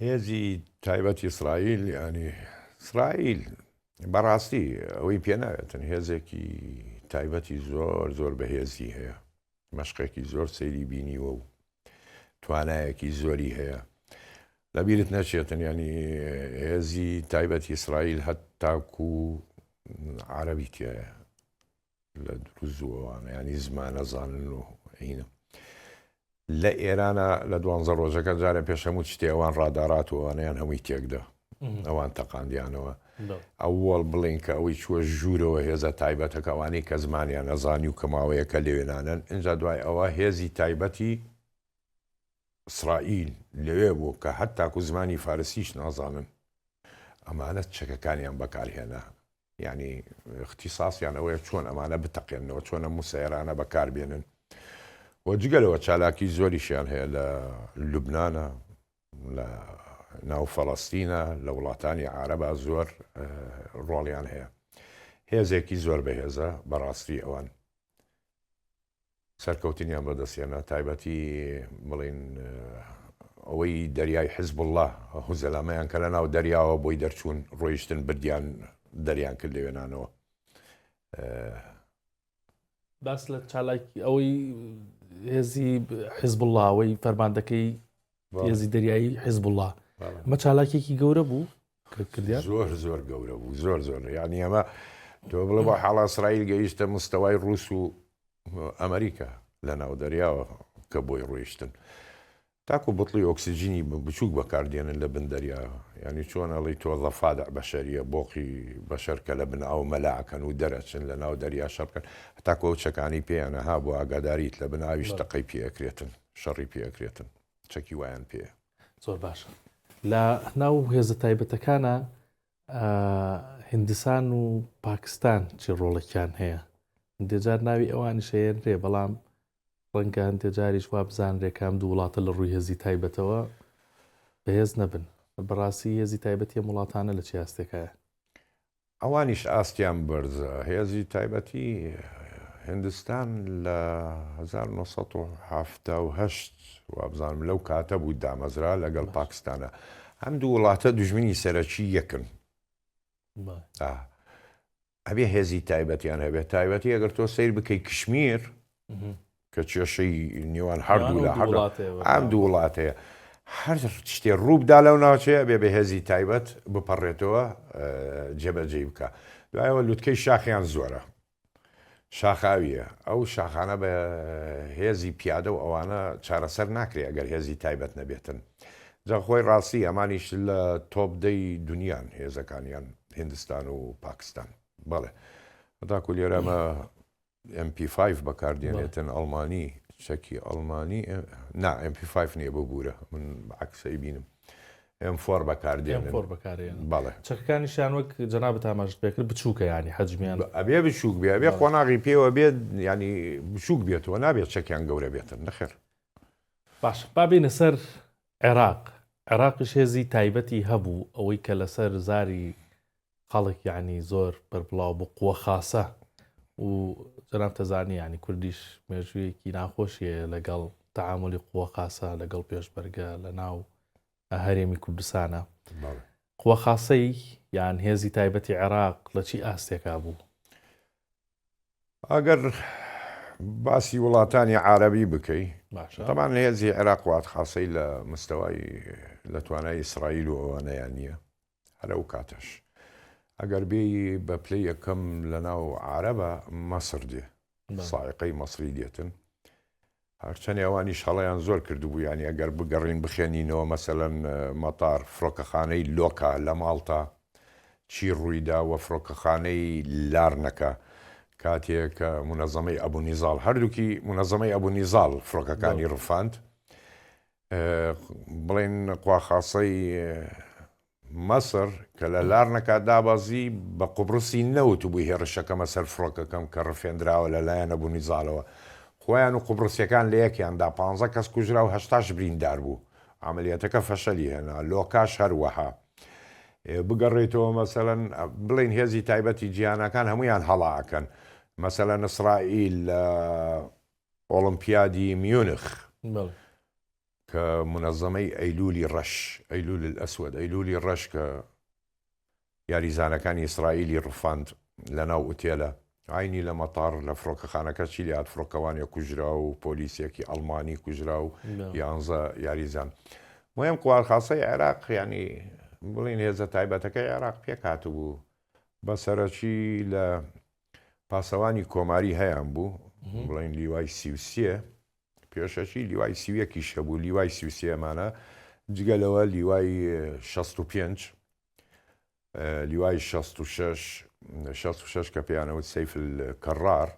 هێزی تایبەتی ئیسرائیل یانی ئیسرائیل بەڕاستی ئەوەی پێ ناوێتن هێزێکی تایبەتی زۆر زۆر بەهێزی هەیە مەشقێکی زۆر سەیری بینیوە و توانایەکی زۆری هەیە لەبیرت نەچێتن ینی هێزی تایبەتی ئیسرائیل هەتاکو عربی تایە لە دروز و ئەوانە ینی زمانە زانن و هینە لە ئێرانە لە دوانزە ڕۆژەکە جارە پێش هەموو شتێ ئەوان ڕادارات و ئەوانیان هەمووی تێکدا ئەوان تەقاندیانەوە ئەوەڵ بڵین کە ئەوەی چووە ژوورەوە هێزە تایبەتەکە ئەوانەی کە زمانیان نەزانی و کە ماوەیەکە لەوێنانن اینجا دوای ئەوە هێزی تایبەتی ئیسرائیل لەوێ بوو کە هەتاکو زمانی فارسیش نازانن ئەمانە چەکەکانیان بەکارهێنا یانی اختصاصیان ئەوەیە چۆن ئەمانە بتەقێننەوە، چۆن ئەم مسەیەرانە بەکاربێنن و جگە لەوە چالاکی زۆریشیان هەیە لە لوبنانە، لە ناو فەڵەستینە، لە وڵاتانی عارەبا زۆر ڕۆڵیان هەیە. هێزێکی زۆر بەهێزە بەڕاستی ئەوان. سەرکەوتنیان بەدەستهێنا تایبەتی بڵین ئەوەی دەریای حزبوڵڵا هوزەلامەیان کە لە ناو دەریاوە بۆی دەرچوون ڕۆیشتن بردیان دەریان کرد لەوێنانەوە. باس لە چالاکی ئەوەی هێزی حزبوڵڵاوەی فەرماندەکەی هێزی دەریایی حزبوڵڵا ئەمە چالاکێکی گەورە بوو کردیان زۆر زۆر گەورە بوو زۆر زۆر یعنی ئەمە تۆ بڵێ بۆ حاڵا ئیسرائیل گەیشتە مستەوای ڕوس و ئەمریکا لە ناو دەریاوە کە بۆی ڕۆیشتن تاکو بتڵی ئۆکسجینی بچووک بەکاردێنن لە بن دەریا ینی چۆن ئەڵی تۆ ضفادع بەشەریە بۆقی بەشەر کە لە بن ئاو مەلاکەن و دەرەچن لە ناو دەریا شەڕ بکەن هەتاکو ئەو چەکانی پێیانە ها بۆ ئاگاداریت لە بن ئاویش تەقەی پێ ئەکرێتن شەڕی پێ ئەکرێتن چەکی وایان پێیە. زۆر باشە لە ناو هێزە تایبەتەکانە هندستان و پاکستان چی ڕۆڵێکیان هەیە هەندێجار ناوی ئەوانیش هەیەنرێ بەڵام ڕەنگە هەندێ جاریش وا بزانرێ کام دوو وڵاتە لە ڕووی هێزی تایبەتەوە بەهێز نەبن بەڕاستی هێزی تایبەتی ئەم وڵاتانە لە چی ئاستێکایە؟ ئەوانیش ئاستیان بەرزە. هێزی تایبەتی هندستان لە 1970 وابزانم لەو کاتە بوو دامەزرا لەگەڵ پاکستانە. ئەم دوو وڵاتە دوژمنی سەرەکی یەکن. ئەبێ هێزی تایبەتیان هەبێت تایبەتی ئەگەر تۆ سەیر بکەی کشمیر کە کێشەی نێوان هەردوو لە هەر ئەم دوو وڵاتەیە هەر شتێ ڕووبدا لەو ناوچەیە بێ بە هێزی تایبەت بپەڕێتەوە جێبەجێی بکە دوایەوە لوتکەی شاخیان زۆرە شاخاویە ئەو شاخانە بە هێزی پیادە و ئەوانە چارەسەر ناکرێ ئەگەر هێزی تایبەت نەبێتن جا خۆی ڕاستی ئەمانیش لە تۆپ دەی دنیان هێزەکانیان هندستان و پاکستان بەڵێ هەتاکو لێرە ئەمە MP5 بەکاردێنێتن ئەڵمانی چەکی ئەڵمانی نا MP5 نییە ببوورە من عکسەی بینم M4 بەکاردێنن M4 بەکارێن بەڵێ چەکەکانیشیان وەک جەنابت ئاماژەت پێکرد بچووکە ینی حەجمیان ئەبێ بچووک بێ ئەبێ قۆناغی پێوە بێت ینی بچووک بێتەوە نابێت چەکیان گەورە بێتن نەخێر باش با بێینە سەر عێراق عێراقیش هێزی تایبەتی هەبوو ئەوەی کە لەسەر زاری خەڵک یعنی زۆر بەربڵاو بوو قوە خاسە و جەناب تەزانی یعنی کوردیش مێژوویەکی ناخۆشی هەیە لەگەڵ تەعاملی قوە خاسە لەگەڵ پێشمەرگە لە ناو هەرێمی کوردستانە قوە خاسەی یان هێزی تایبەتی عێراق لە چی ئاستێکا بوو؟ ئەگەر باسی وڵاتانی عربی بکەی تەمان هێزی عێراق وات خاصەی لە مستەوای لە توانای ئیسرائیل و ئەوانەیان نییە هەر ئەو کاتەش ئەگەر بێی بە پلەی یەکەم لە ناو عربە مەسر دێ سائقەی مەسری دێتن هەرچەنی ئەوانیش هەڵەیان زۆر کردبوو یانی ئەگەر بگەڕین بخێنینەوە مەسەلەن مەتار فڕۆکەخانەی لۆکا لە ماڵتا چی ڕوویدا وە فڕۆکەخانەی لارنەکە کاتێ کە مونەزەمەی ئەبوو نیزاڵ هەردووکی مونەزەمەی ئەبوو نیزاڵ فڕۆکەکانی ڕفاند بڵێن قواخاسەی مەسر کە لە لارنەکا دابەزی، بە قوبڕسی نەوتبوو هێڕشەکەمە سەر فڕۆکەکەم کە ڕفێندراوە لە لایەن ئەبو نیزالەوە. خۆیان و قوبڕسیەکان لە یەکیان دا، پانزە کەس کوژرا و هەشتاش بریندار بوو. عەمەلیەتەکە فەشەلی هێنا. لۆکاش هەروەها. بگەڕێیتەوە مەسەلەن بڵێین هێزی تایبەتی جیهانەکان هەموویان هەڵە ئەکەن. مەسەلەن ئیسرائیل لە ئۆڵۆمپیادی میونخ. کە مونەزەمەی ئەیلولی ڕەش، ئەیلول الاسود، ئەیلولی ڕەش کە یاریزانەکانی ئیسرائیلی ڕفاند لە ناو ئوتێلە عەینی لە مەتار لە فڕۆکەخانەکە چی لێهات فڕۆکەوانێک کوژرا و پۆلیسێکی ئەڵمانی کوژرا و یانزە یاریزان. مهم قوات خاصەی عێراق یانی بڵین هێزە تایبەتەکەی عێراق پێک هاتبوو بە سەرەکی لە پاسەوانی کۆماری هەیان بوو بڵین لیوای 33 پێشەکی لیوای 31یش هەبوو لیوای 33 ئەمانە جگە لەوە لیوای 65 لیوای 66 66 کە پێیانەوت سەیف کەڕار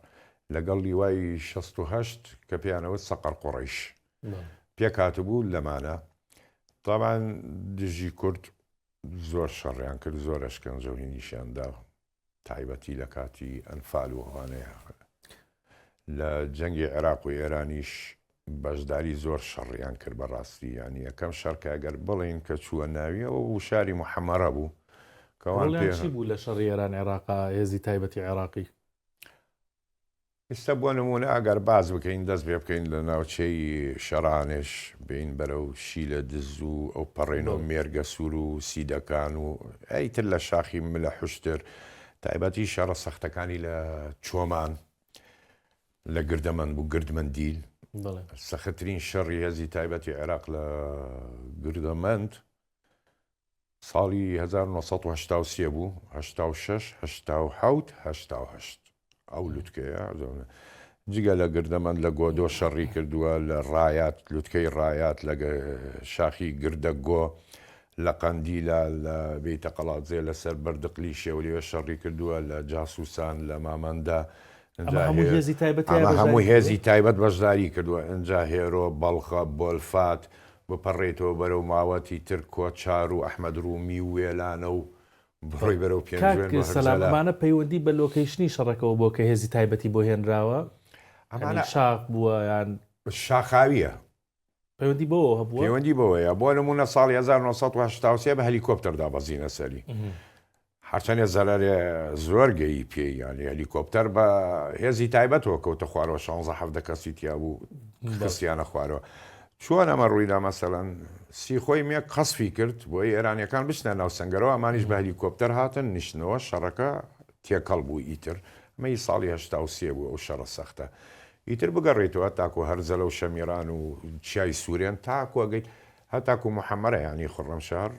لەگەڵ لیوای 68 کە پێیانەوت سەقەر قوڕیش پێکهاتبوو لەمانە تاوان دژی کورد زۆر شەڕیان کرد زۆر ئەشکەنجە و هینیشیان دا تایبەتی لە کاتی ئەنفال و ئەوانەیە لە جەنگی عێراق و ئێرانیش بەشداری زۆر شەڕیان کرد بەڕاستی یانی یەکەم شەڕ کە ئەگەر بڵێین کە چووە ناویەوە بوو شاری محەمەرە بوو کەوان ڕۆڵیان پێ چی بوو لە شەڕی ئێران عێراقا هێزی تایبەتی عێراقی؟ ئیستا بۆ نموونە ئەگەر باس بکەین دەست پێ بکەین لە ناوچەی شەرانێش بێین بەرەو شیلە دز و ئەو پەڕێنەوە مێرگەسوور و سیدەکان و ئەیتر لە شاخی ملە حوشتر تایبەتی شەڕە سەختەکانی لە چۆمان لە گردەمەند بوو گردمەندیل سەختترین شەڕی هێزی تایبەتی عێراق لە گردەمەند ساڵی 1983 بوو 86 87 88 ئەو لوتکەیە جگە لە گردەمەند لە گۆدۆ شەڕی کردووە لە ڕایات لوتکەی ڕایات لە شاخی گردە گۆ لە قەندیلە لە بیتە قەڵادزێ لەسەر بەردقلی شێولیوە شەڕی کردووە لە جاسوسان لە مامەندە ئەمە هەموو هێزی تایبەت بەشداری کردووە ئینجا هێرۆ بەڵخە بۆلفات بپەڕێتەوە بەرەو ماوەتی تر کۆچار و ئەحمەد ڕوومی و وێلانە و بڕۆی بەرەو پێنجوێن کاک سەلام ئەمانە پەیوەندی بە location ی شەڕەکەوە بۆ کە هێزی تایبەتی بۆ هێنراوە؟ ئەمانە شاخ بووە یان شاخاویە. پەیوەندی بەوەوە هەبووە؟ پەیوەندی بەوەیە. بۆ نموونە ساڵی 1983 بە هەلیکۆپتەر دابەزینە سەری. هەرچەندێ زەرەرێ زۆر گەیی پێی یانی هەلیکۆپتەر بە هێزی تایبەتەوە کەوتە خوارەوە شانزە حەڤدە کەسی تیا بوو خستیانە خوارەوە. چۆن ئەمە ڕوویدا مەسەلەن سیخۆی مێک قەسفی کرد بۆی ئێرانیەکان بچنە ناو سەنگەرەوە ئەمانیش بە هەلیکۆپتەر هاتن نیشتنەوە شەڕەکە تێکەڵ بوو ئیتر ئەمە ی ساڵی 83 بوو ئەو شەڕە سەختە ئیتر بگەڕێیتەوە تاکو هەرزەلە و شەمیران و چیای سوورێن تاکو ئەگەیت هەتاکو محەمەرە یانی خڕەمشار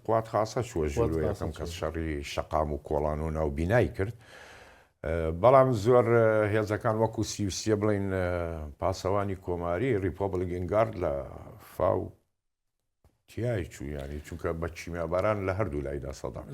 قوات خاسە چووە ژوورۆ یەکەم کەس شەڕی شەقام و کۆڵان و ناو بینای کرد بەڵام زۆر هێزەکان وەکو 33 بڵین پاسەوانی کۆماری Republican Guard لە فاو تیای چوو یانی چونکە بە کیمیاباران لە هەردوو لایدا سەدام.